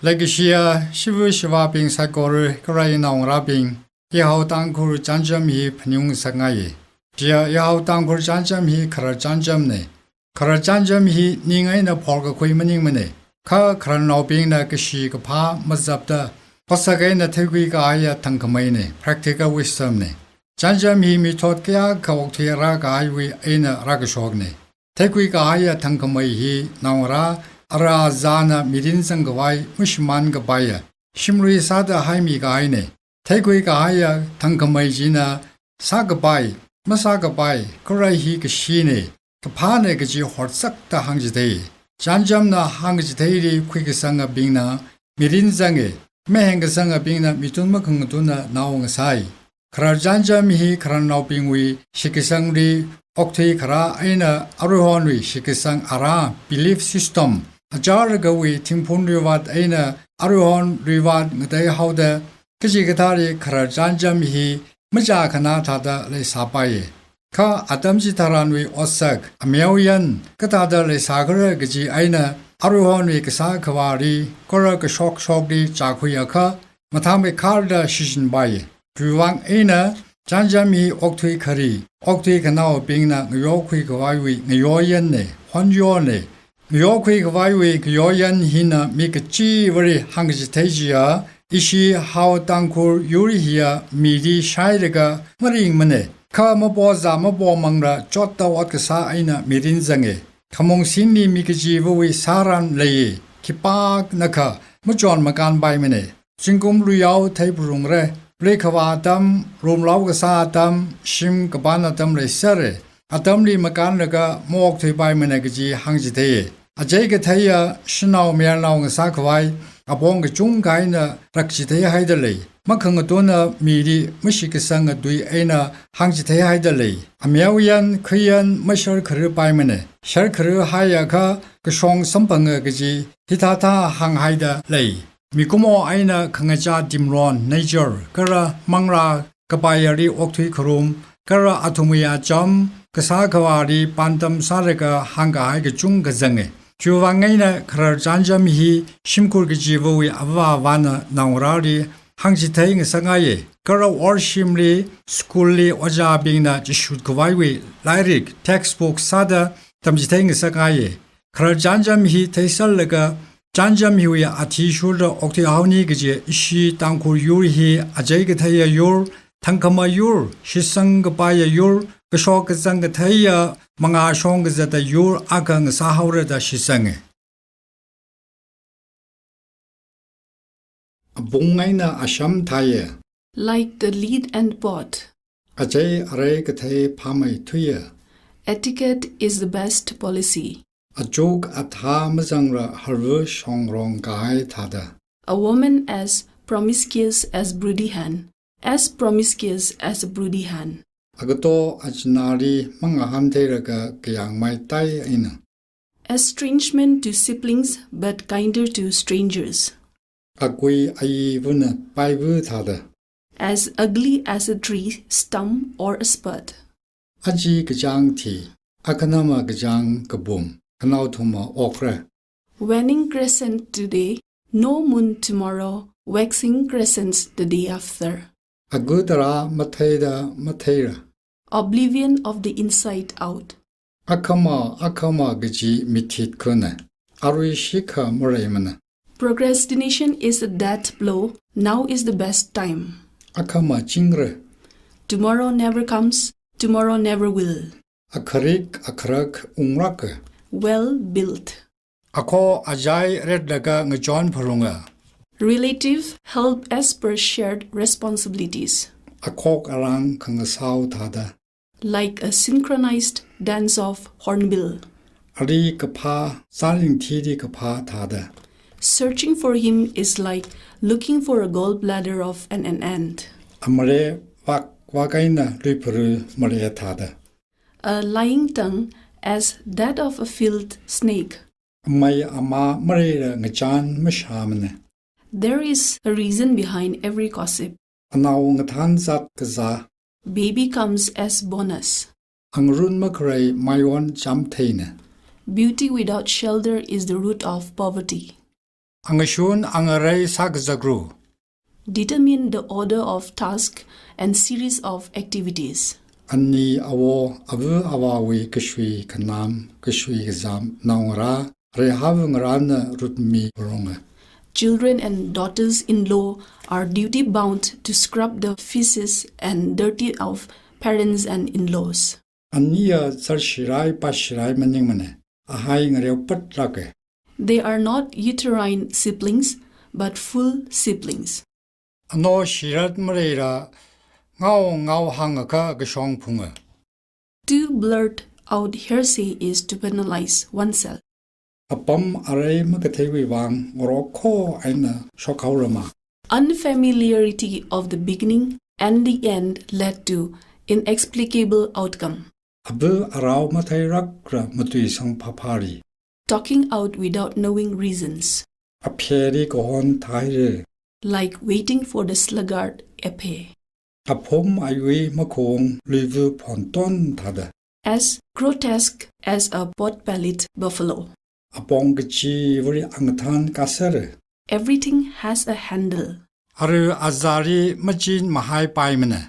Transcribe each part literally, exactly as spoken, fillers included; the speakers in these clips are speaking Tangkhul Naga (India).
Leikashiya shiva shivābing saikora kala inaongarābing, ihao Tangkhul chānjam hi phaningung ngasakngai. Chiya ihao Tangkhul chānjam hi kharar chānjamna. Kharar chānjam hi ning eina phorkakhui maningmana. Kha khararnaobingna kashi kaphā mazapta, otsak eina theikhui kahaiya thangkhameina, practical wisdom na. Chānjam hi mithot kayākha okthui rākahaiwui eina rākashokna. Theikhui kahaiya thangkhamei hi naongarā ara azāna mirin zangkhavai mashimān kapaiya shimlui sāda haimi kahaina. Theikhui kahaiya thangkhamei china sākapai, masākapai, kala hi kashina, kaphāna kaji horsakta hāngchithei. Chānjamna hāngkachitheili khuikasangabingna mirin zanga, maheng kasangabingna mithun makhangathunna nao ngasai. Kharar chānjam hi khararnaobingwui shitkasangli okthui kharā eina aruihonwui shitkasang ara, belief system, achārlagawui thingphun rivat eina aruihon rivat ngateihaoda, kachikathāli kharar chānjam hi machā khanā thāda leisāpai. Kha atam chitharanwui otsak, ameoyan kathāda leisākhala kaji eina aruihonwui kasā khavāli kala kashokshokli chākhuiakha, mathāmeikharda shichinpai. Chiwuivang eina chānjam hi okthui khari, okthui khanaobingna ngayokhui khavaiwui ngayoyanna, honyona. Ngayokhui khavaiwui ngayoyan hina mi kachivali hāngkachithei chiya, ishi hao Tangkhul yur hiya mili shailaga maringmana. Kha mapo zā mapo manglā chotta ot kasā eina mirin zanga. Khamong sinli mi kachivawui sāran leiya, khipāknakha machon makānpaimana. Zingkum luiyao theiphalungra, leikhavā atam, rumlao kasā atam, shim kapān atam leisera. Atamli makānlaga maokthuipaimana kaji hāngchitheiya. Achei katheiya shanao mayarnao ngasākhavai apong kachungkha eina rakchitheihaida lei. Makhangathunna mili mashitkasanga tui eina hāngchitheihaida lei. Ameoyan khayan masharkharupaimana. Sharkharuhaiakha kashong samphanga kaji hithāthā hānghaida lei. Mikumo eina khangachā timron, nature, kala manglā kapaiyali okthui kharum, kala athumwui acham kasā khavāli pāntam sālaga hāngkahai kachungkha zanga. Chiwuivang eina kharar chānjam hi shimkhur kachivawui avāvana naongarāli hāngchithei ngasakngaiya. Kala worshimli, school li ojābingna chishut khavaiwui lairik, textbook sāda tamchithei ngasakngaiya. Kharar chānjam hi theiserlaga, chānjam hiwui athishurda okthuihaoni kaji ishi Tangkhul yur hi achei katheiya yur, thangkhamei yur, shitsang kapaiya yur, kashok kazang katheiya mangā shong kazata yur akha ngasāhaora da shitsanga. Apung eina asham thāya. Like the lead and pot. Achei arei kathei phāmeithuiya. Etiquette is the best policy. Achuk athā mazangra harva shongrong kahai thāda. A woman as promiscuous as broody hen, as promiscuous as a broody hen. Agato achinali mangahān theilaga kayāngmei tai eina. Estrangement to siblings, but kinder to strangers. Akui ayivana paiva thāda. As ugly as a tree stump or a spud. Aja kachāng thi, akhanama kachāng kapum, khanaothuma okra. Waning crescent today, no moon tomorrow, waxing crescents the day after. Agu tara matheida matheira. Oblivion of the inside out. Akhama, akhama kaji mithit khana. Arui shikha maleimana. Procrastination is a death blow. Now is the best time. Akhama chingra. Tomorrow never comes. Tomorrow never will. Akharik akharak unglaka. Well built. Akho ajai retlaga ngachon phalunga. Relative help as per shared responsibilities. Akhok arang khangasao thāda. Like a synchronized dance of hornbill. Ali kaphā, zaling thili kaphā thāda. Searching for him is like looking for a gallbladder of an, an ant. Amare vak vak eina luipharu mare thāda. A lying tongue as that of a field snake. Amei amā maleila ngachān mashāmana. There is a reason behind every gossip. Anao ngathān zat kazā. Baby comes as bonus. Angarun makharei mayon chamtheina. Beauty without shelter is the root of poverty. Angashun angarei sākazakru. Determine the order of task and series of activities. Ani awo ava avāwui kashui kanam, kashui kazam, naongarā, rehav ngarāna rutmi pharunga. Children and daughters-in-law are duty bound to scrub the feces and dirty of parents and in-laws. Aniya zarshirai pashirai maningmana, ahai ngareo patrake. They are not uterine siblings, but full siblings. Ano shirat mareira, ngao ngao hangakha kashong phunga. To blurt out hearsay is to penalize oneself. Apam arei makatheiwui vang ngarokho eina shokhaorama. Unfamiliarity of the beginning and the end led to inexplicable outcome. Ava arao matheirakra matuisang phaphari. Talking out without knowing reasons. Apheri kahon thaire. Like waiting for the sluggard aphe. Aphom ayui makhong luivu phonton thāda. As grotesque as a pot-bellied buffalo. Apong kachivari angathan kasare. Everything has a handle. Aru azari machin mahaipaimana.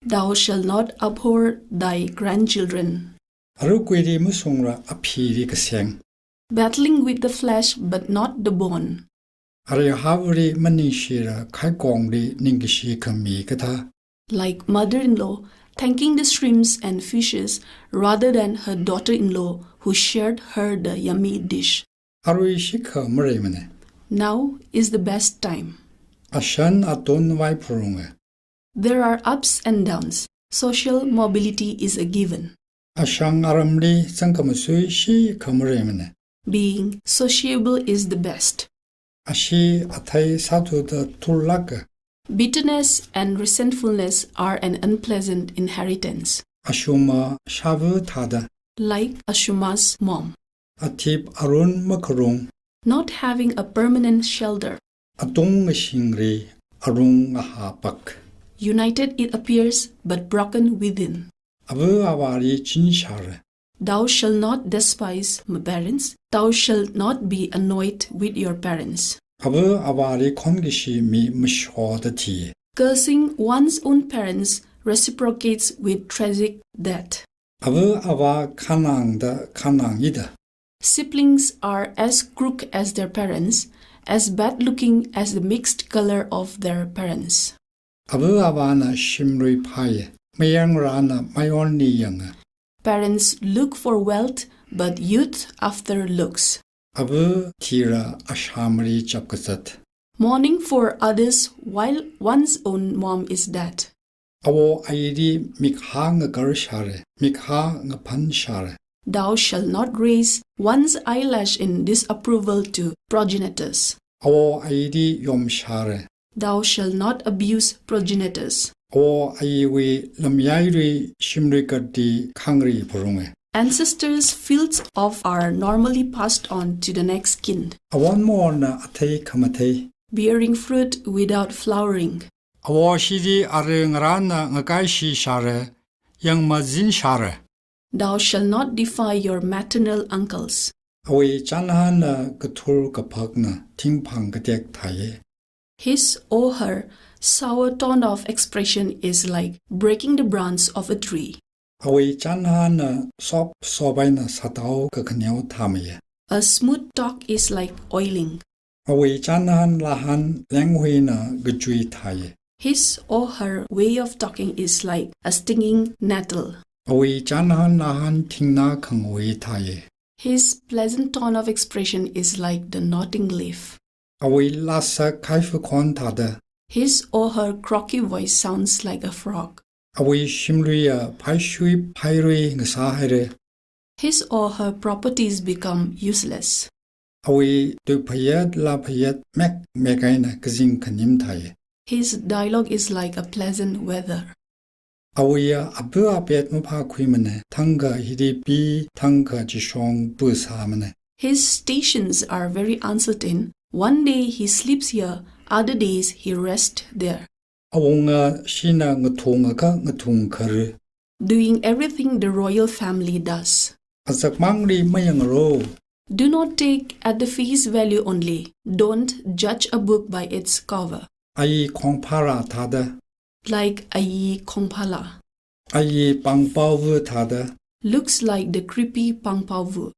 Thou shalt not abhor thy grandchildren. Arukuiri masungra aphiri kaseng. Battling with the flesh but not the bone. Arehavri maningshira khaikongri ningkashi khami katha. Like mother-in-law thanking the shrimps and fishes rather than her daughter-in-law who shared her the yummy dish. Arui shikha mareimana. Now is the best time. Ashan atun vai phurunga. There are ups and downs. Social mobility is a given. Ashang aramli zangkhamasui shikha mareimana. Being sociable is the best. Ashi athei sāthuda thurlaka. Bitterness and resentfulness are an unpleasant inheritance. Ashuma shavu thāda. Like Ashuma's mom. Athip arun makharung. Not having a permanent shelter. Atung ngashingri arung ngahapak. United it appears, but broken within. Ava avāri chinshare. Thou shalt not despise my parents. Thou shalt not be annoyed with your parents. Ava avāri khonkashi mi mashoda thi. Cursing one's own parents reciprocates with tragic death. Ava avā khanangda khanangida. Siblings are as crook as their parents, as bad-looking as the mixed color of their parents. Ava avāna shimrui phai, mayangrana mayonni yanga. Parents look for wealth, but youth after looks. Ava thira ashamri chapkazat. Mourning for others while one's own mom is dead. Awo airi mikha ngakarshare, mikha ngaphanshare. Thou shalt not raise one's eyelash in disapproval to progenitors. Awo airi yomshare. Thou shalt not abuse progenitors. Awo aiwui lamyairui shimrui kati khangri phurunga. Ancestors' fields of are normally passed on to the next kin. Awonmona athei khamathei. Bearing fruit without flowering. Awo shiri aru ngarāna ngakaishi share, yangmazin share. Thou shalt not defy your maternal uncles. Awui chānhāna kathur kaphakna thingphang katek thāye. His or her sour tone of expression is like breaking the branch of a tree. Awui chānhāna sop sop eina sātao kakhaneo thāmaye. A smooth talk is like oiling. Awui chānhān lahān lenghuina kachui thāye. His or her way of talking is like a stinging nettle. Awui chānhān lahān thingna khangui thāye. His pleasant tone of expression is like the nodding leaf. Awui lāsak khaifa khon thāda. His or her croaky voice sounds like a frog. Awui shimluiya phaishui phairui ngasā haire. His or her properties become useless. Awui tuiphayat lāphayat mek mek eina kazing khanim thāye. His dialogue is like a pleasant weather. Awuiya apu apet maphākhuimane, thangkha hiri pi, thangkha chishong pu sāmane. His stations are very uncertain. One day he sleeps here, other days he rests there. Awunga shina ngathungakha ngathung kharu. Doing everything the royal family does. Azakmangli mayangro. Do not take at the face value only. Don't judge a book by its cover. Ayi khongphara thāda. Like ayi khongphala. Ayi pangpaovu thāda. Looks like the creepy pangpaovu.